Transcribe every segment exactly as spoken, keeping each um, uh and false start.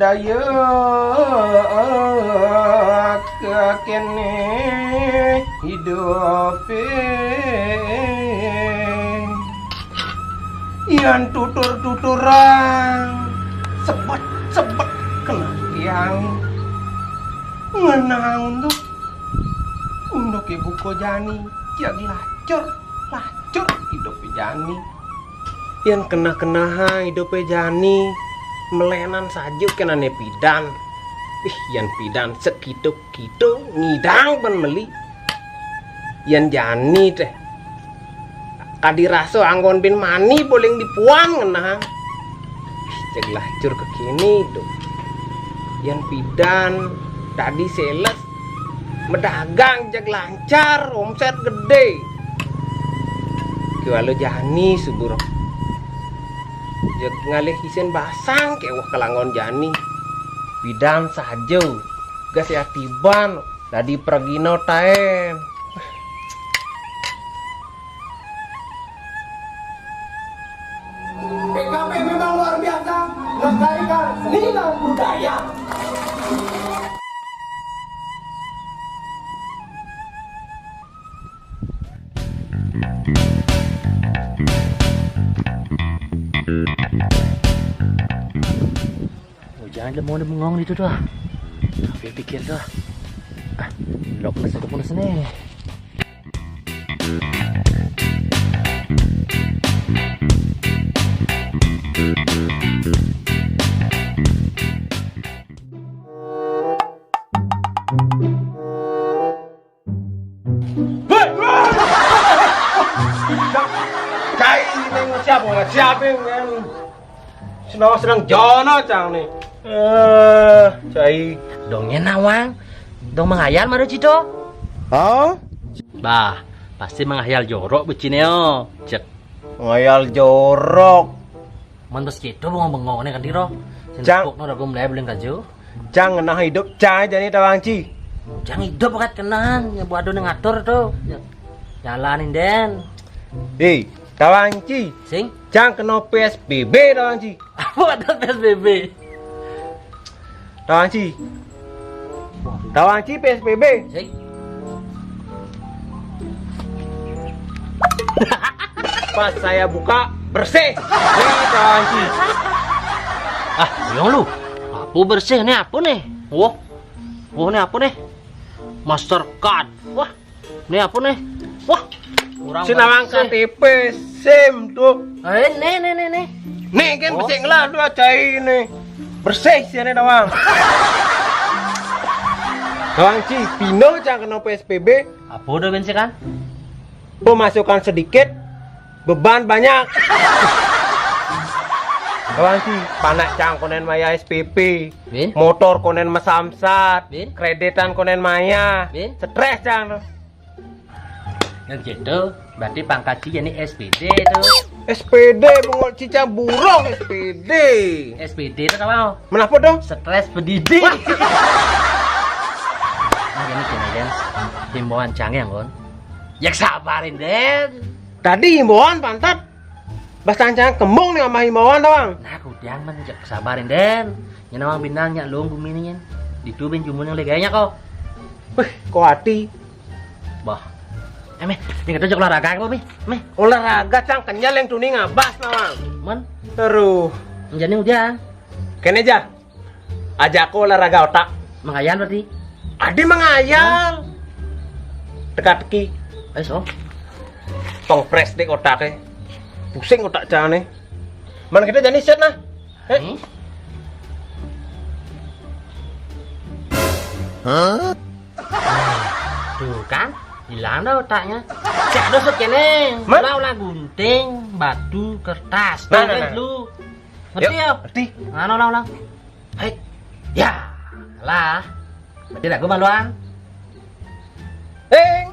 Ayo, kéné hidup. Yan tutur-tuturan, sebet-sebet kena tiang. Ngenang unduk, unduk ibu ko jani, jag lacur, lacur hidup jani. Yan kena-kena ha hidup jani, melenan saja kenane pidan. Ih, yan pidan sekituk Gitu, ngidang ban meli. Yan jani teh. Kadi rasa anggon bin mani boling dipuan ngenah. Ih, jag lacur kekini tuh. Yan pidan tadi sales medagang jag lancar, omset gede. Kiwala jani subur. Jag ngalih isin basang keweh kalanggon jani. Pidan saja. Gas ya tiban, dadi pragina taen. P K P memang luar biasa melestarikan seni dan budaya. Hujan le mau bengong itu tuh. Tapi pikir tuh. Ah, lok nasi tuh punas nih. Cai neng siapa nggak siapa yang senang senang jono cang nih. Eh, cai. Dongnya nawang. Dong menghayal madu cito. Hah? Bah, pasti menghayal jorok becineo. Cek. Menghayal jorok. Mantas cito bengong-bengong nih kan diro. Cang. Sendok no dagu mulai beleng kaju. Cang ngenah hidup cai jani tawang ci. Cang hidup kat kenan ya buat ada ngatur tuh. Ya, jalanin den. Hei, tawang ci. Sing. Cang kena P S B B tawang ci. Apa ada P S B B? Tawang ci. Tawang ci P S B B. Sing. Pas saya buka, bersih. Ya, tawang ci. Ah, boyong lu. Apa bersih nih, apa nih? Wah. Wah, nih apa nih? Mastercard. Wah, nih apa nih? Wah, orang si nawang bersih. K T P, SIM tuh. Eh, nih, nih, nih, nih. Nih kan. Oh. Bersih ngelah tuh cai nih. Bersih sih nih tawang. Tawang ci, pino cang kena P S B B. Apa udah bensikan? Pemasukan sedikit, beban banyak. Tawang ci, panak cang konen maya S P P. Bin? Motor konen masamsat. Bin? Kreditan konen maya. Bin? Stres cang tuh. Yang gitu, berarti pangkat ci jadi S P D tuh. S P D, bengol cica burung S P D. S P D itu apa? Menapa tuh? Stres pedidi. Wah. Nah, ini gini, Den. Himbauan cang ya, Ngon. Ya sabarin, Den. Tadi himbauan pantat. Bas cang kembung nih sama himbauan doang. Nah, kudiang men cek sabarin den. Nyana wang bintang nyak lung bumi nih nyen. Ditu ben jumun yang leganya kok. Wih, kok hati. Bah. Eh, meh, ini kata cek olahraga apa, meh? Meh. Olahraga cang kenyal yang tuni ngabas nawang. Men. Terus. Jadi udah. Kene aja. Ajak aku olahraga otak. Mengayal berarti? Adi mengayal. Teka-teki. Ayo, so. Pengpres dek otaknya. Pusing otak cang nih. Mana kita jadi set nah? Eh? Hmm? Hah? Tuh kan, hilang dah otaknya. Cek dosok kene. Man? Ulah, ulah gunting, batu, kertas. Nah, nah, nah. Lu. Ngerti ya? Ngerti. Mana ulang, ulang. Hei. Ya. Lah. Berarti aku maluan. Ding.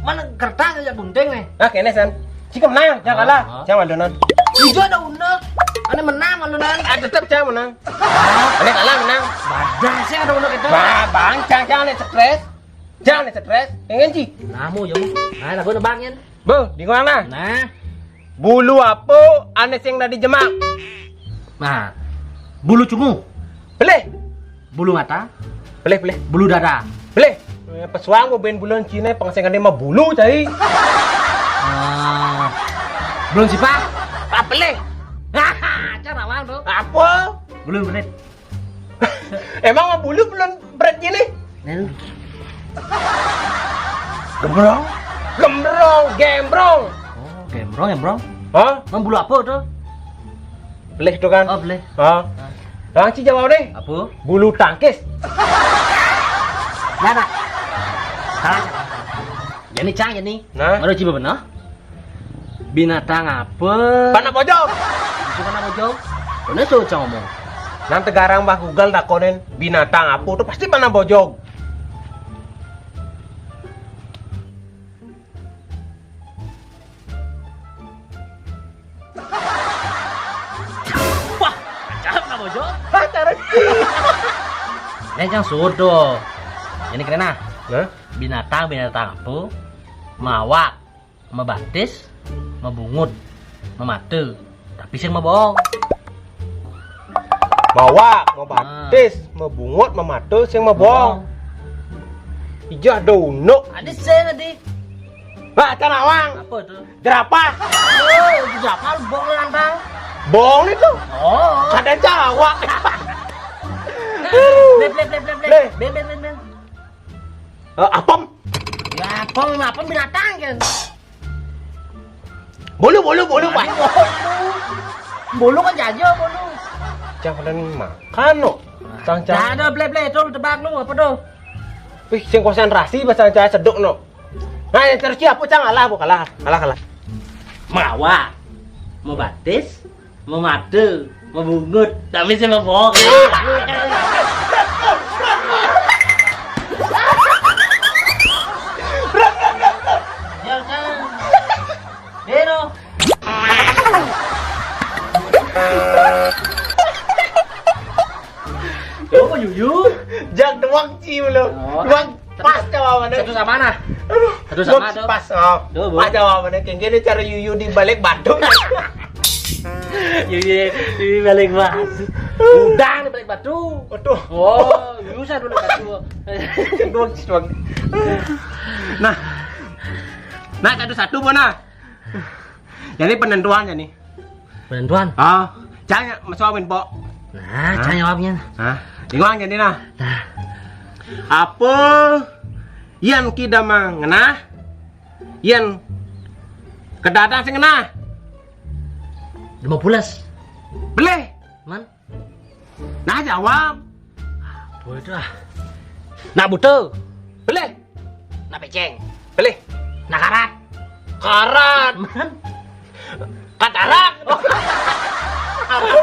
Mana kertas aja gunting nih. Nah, kene san. Cika menang, jangan kalah. Oh, oh. Jangan maluan. Ijo ada undek. Ane menang maluan. Ah, tetep jangan menang. Ane kalah menang. Badan sih ada undek itu. Bah, bang, jangan, jangan nih stres. Jangan nih stres. Pengen sih. Kamu ya. Nah, aku nebangin. Bo, di mana? Nah. Bulu apa ane sing dadi jemak? Nah, bulu cungu. Belih. Bulu mata. Belih, belih. Bulu dada. Belih. Eh, pesuang mau ben bulan Cina, pengasingan dia mah bulu, cai. Ah, belum sih, Pak. Ah, belih. Cara awang tuh. Apa? Belum berit. Emang mau bulu bulan berat gini? Nen. Gembrong. Gembrong, gembrong. Oh, gembrong, gembrong. Hah? Emang bulu apa tuh? Belih tuh kan? Oh, belih. Hah? Langsung jawab deh. Apa? Bulu tangkis. Nah, nah. Salah. Jadi cang ini. Nah. Baru coba benar. Binatang apa? Panah bojog. Itu panah bojog. Bener tuh cang ngomong. Nang tegarang bah Google takonin binatang apa tuh pasti panah bojog. Wah, cakep nggak bojol? Hah, cara Ini yang sudo. Ini keren ah. Nah, binatang binatang apa? Mawak, mebatis, mebungut, memate. Tapi sing mebohong. Mawak, mebatis, mebungut, memate, sing mebohong. Ijah donuk. Ada sing tadi. Nah, cara awang. Apa tuh? Jerapah. Oh, itu jerapah lu bohong nantang. Bohong itu. Oh. Ada cawak. Bleh, bleh, bleh, bleh, bleh. Bleh. Ben, ben, ben, ben. Eh, apem. Ya, apem, apem binatang kan. Bolu, bolu, bolu, Pak. Bolu. Bolu kan jaja, bolu. Jangan makan, no. Cang, cang. Dah, dah, bleh, bleh, tuh, tebak lu, apa tuh? Wih, sing konsentrasi bahasa Cina seduk, no. Nah, yang terus siapa, cang? Alah, bu, kalah, kalah, kalah. Mawa, mau batis, mau mate, mau bungut, tapi saya mau bohong. Ya, cang. Deno. Coba yuyu. Jak doang ci lo. Oh. Doang pas jawabannya. Satu sama nah. Aduh. Satu sama tuh. Pas, oh. Tuh, Bu. Pas jawabannya. Kayak gini cara yuyu di balik batu. Yuyu, yuyu balik batu. Udang di balik batu. Waduh. Oh, yuyu saya dulu batu. Doang ci doang. Nah. Nah, satu-satu, Bu, nah. Jadi penentuannya nih. Penentuan? Ah, canya masuk awin, Pok. Nah, canya jawabnya. Hah? Inguang jadi nah. Nah. Apa yang kita mengenah? Yang kedada sing ngenah? Lima belas. Belih. Man? Nah, jawab. Bodoh ah. Nak buta. Belih. Nak peceng. Belih. Nak karat. Karat. Man? Katarak.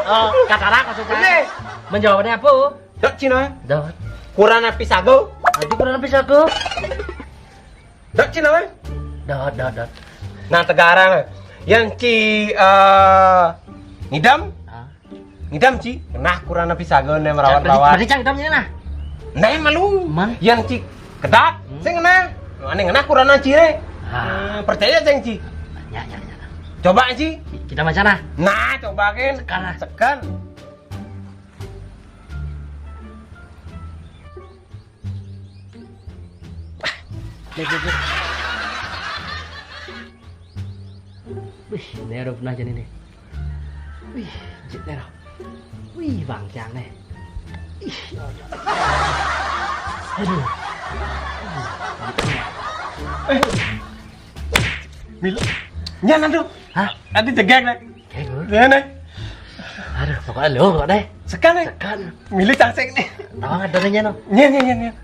Oh, katarak maksudnya. Belih. Menjawabnya apa? Dot Cina. Dot. Kurana pisago. Tadi kurana pisago. Dot Cina, eh? Dot, dot, dot. Nah, tegarang. Yang ci eh, ngidam. Ah. Ngidam ci, nah kurang lebih sago nih merawat-rawat. Berarti cang ngidam ini nah. Nah, malu. Man? Yang ci kedak, hmm. Sing nah. Ane ngena kurang ci re. Ah. Hmm, percaya cang ci. Ya, ya, ya. Coba ci. Kita macam nah. Nah, coba kan. Sekarang. Sekarang. Dek, dek, dek. Wih, ini ada pernah jadi nih. Wih, jit nih. Wih, bangkiang nih. Ih, ya Allah. Aduh. Eh. Mil. Nyan aduh. Hah? Tadi jegek nih. Kayak gue. Iya nih. Aduh, pokoknya lo kok deh. Sekan nih. Sekan. Milih cangsek nih. Tawang ada nih no. Nyan, nyan, nyan, nyan.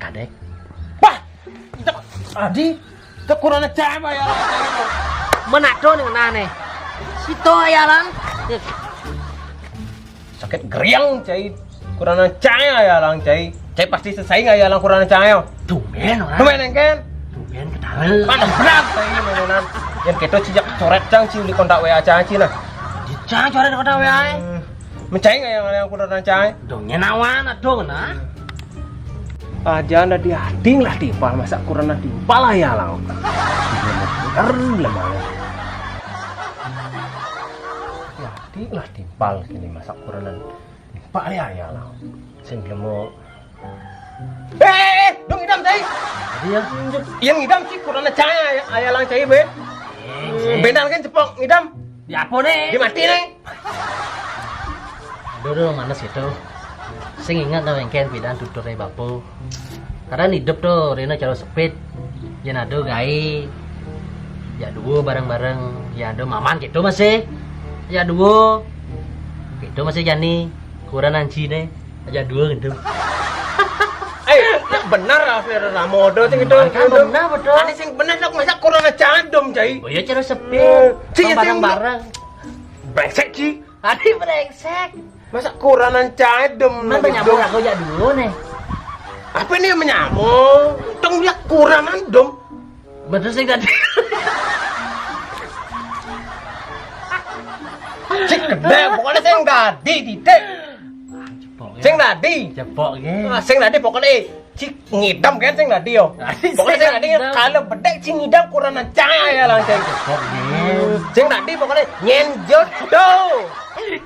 Kadek. Wah, Adi, itu kurang cai ya. Menado nih nah nih. Situ ya lang. Sakit geriang cai. Kurang cai ya lang cai. Cai pasti selesai nggak ya lang kurang cai ya. Tumben orang. Tumben kan? Tumben ketara. Mana berat cai ini menan. Yang kita cijak coret cang ci di kontak W A cang ci nah. Di cang coret kontak W A. Hmm. Mencai nggak yang yang kurang cai? Dongnya nawan adong nah. Aja anda diading lah timpal masa kurang timpal lah ya lang. Bener lah malah. Diading lah timpal kini masa kurang. Pak ya ya lah. Sing gelem. Eh, eh, eh, dong ngidam cai. Iya. Yang ngidam sih kurang cai, ayalang cai be. Benar kan cepok ngidam? Ya apa nih? Dia mati nih. Aduh, aduh, manes gitu. Sing ingat to engken pidan tutur e bapa. Karena hidup tuh rene cara sempit. Yen ada gawe, ya dua bareng-bareng, ya ada maman gitu masih. Ya dua. Gitu masih jani. Kurang anci deh. Ya dua gitu. Eh, ya bener lah, Fir Ramodo sing itu. Kan bener, betul. Ada sing bener, sok masa kurang candum, cai. Oh iya, cara sempit. Cik, ya, sing bareng-bareng. Brengsek, Ci. Adi brengsek. Masa kuranan cai dem. Man gitu. Menyambung aku jak dulu nih. Apa ini yang menyambung? Tong ya kuranan dom. Betul sih tadi. Cik gede, pokoknya sing tadi titik. Sing tadi. Cepok ge. Ah, sing tadi pokoknya cik ngidam kan sing tadi yo. Pokoknya sing tadi ngidam. Kalau bedek cik ngidam kurang cahaya langsung. Cepok ge. Sing tadi pokoknya nyenjot tuh.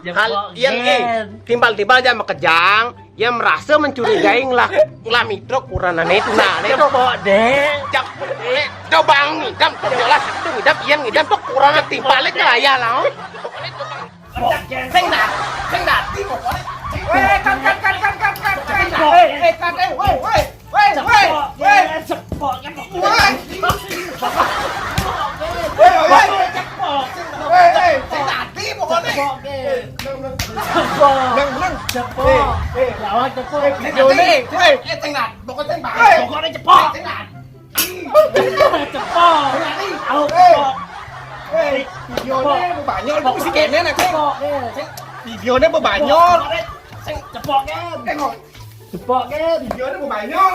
Cepok. Yang eh, timbal-timbal aja makejang, yang merasa mencurigai ngelah ngelah mitro kurang itu. Nah, itu. Cepok deh. Cak, eh, coba ngidam, jelas itu ngidam, yang ngidam tuh kurang timbal ke ayah lah. Pokoknya coba Sing da-, sing dadi pokoknya. Weh, kat, kat, kat. Eh, eh, kat, eh, weh, weh, weh, weh, weh. Cepok, cepok. Weh. Weh, weh. Cepok. Weh, weh. Sing dadi pokoknya. Cepok, eh. Nang, nang. Cepok. Nang, nang. Cepok. Eh, eh. Lawan cepok. Eh, videone. Weh. Eh, sing dadi. Pokoknya sing dadi. Pokoknya cepok. Sing dadi. Cepok. Tahu. Eh. Cepok. Eh, videone bebanyol tuh mesti kene nak, Ceng. Cepok, eh. Videone bebanyol. Ceng, cepok, Ken. Tengok. Cepok, Ken. Videone bebanyol.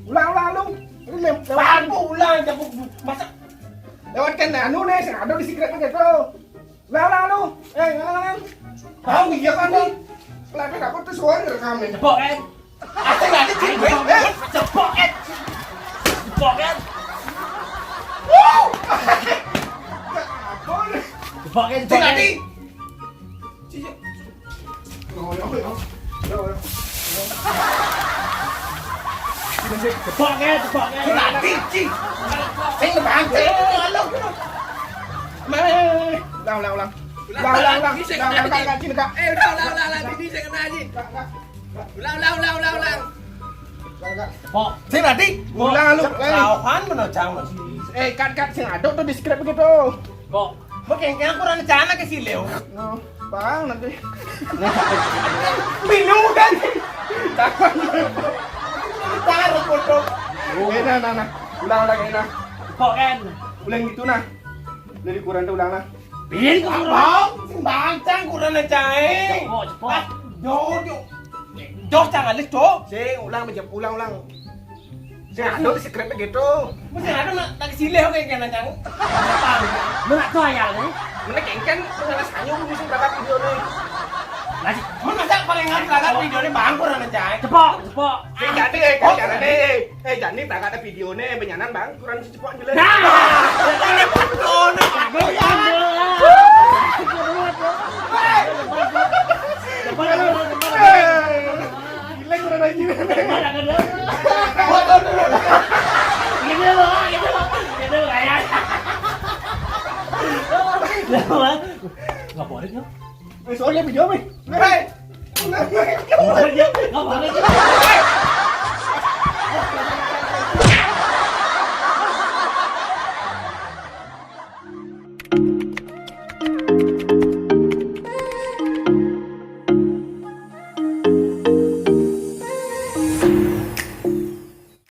Ulang, ulang lu. Ini lem-, lewat. Baru ulang, cepok. Masa lewat kan anu nih, sing ada di secret gitu. Lah, lah, lu. Eh, ngalang, ngalang. Tahu iya kan nih? Lah, kan aku tuh suara rekamin. Cepok, Ken. Asing lagi, Cik. Eh, cepok, Ken. Cepok, Ken. Wuh. Apa nih? Cepok, Ken. Cik, cepok, Ken. Adi. Cik. Yo, yo, yo. Yo, yo. Cepok, Ken, cepok, Ken. Cik, Adi, Cik. Sing bangke. Halo. Meh. Ulang, ulang, ulang. Ulang, ulang, ulang. Ulang, ulang, ulang, ulang, ulang. Eh, ulang, ulang, ulang, ulang. Ini saya kena, Ji. Ulang, ulang. Ulang, ulang, ulang, ulang, ulang. Ulang, ulang. Ulang, ulang. Pok. Sing tadi. Ulang, lu. Eh. Kauhan menocang, Mas. Eh, kat, kat, sing aduk tuh di script begitu. Pok. Mau kengkeng aku rencana ke sini, Leo. No, bang, nanti. Bingung kan? Takut. Taruh foto. Eh, nah, nah, nah. Ulang lagi, nah. Pok, kan? Ulang gitu, nah. Dari kurang tuh ulang, nah. Bin, kurang. Abang, sing bancang kurang aja, eh. Cepok, cepok. Ah, jo, jo. Jo, jangan les, jo. Sing, ulang, ulang, ulang. Sing ada di script gitu. Mesti ada nak tak silih kayak gini, Cang. Mana tuh ayah nih? Mana kengken, mana sanyo, mesti berangkat video nih. Lagi, mana tak paling nggak berangkat video nih, Bang, kurang aja. Cepok, cepok. Sing jadi, eh, kan, eh, eh, jadi berangkat video nih, benyanan, Bang, kurang Nah. Gila, kurang lagi. Nggak boleh, no. Eh, soalnya video, Meh. Hei. Nggak boleh, nggak boleh.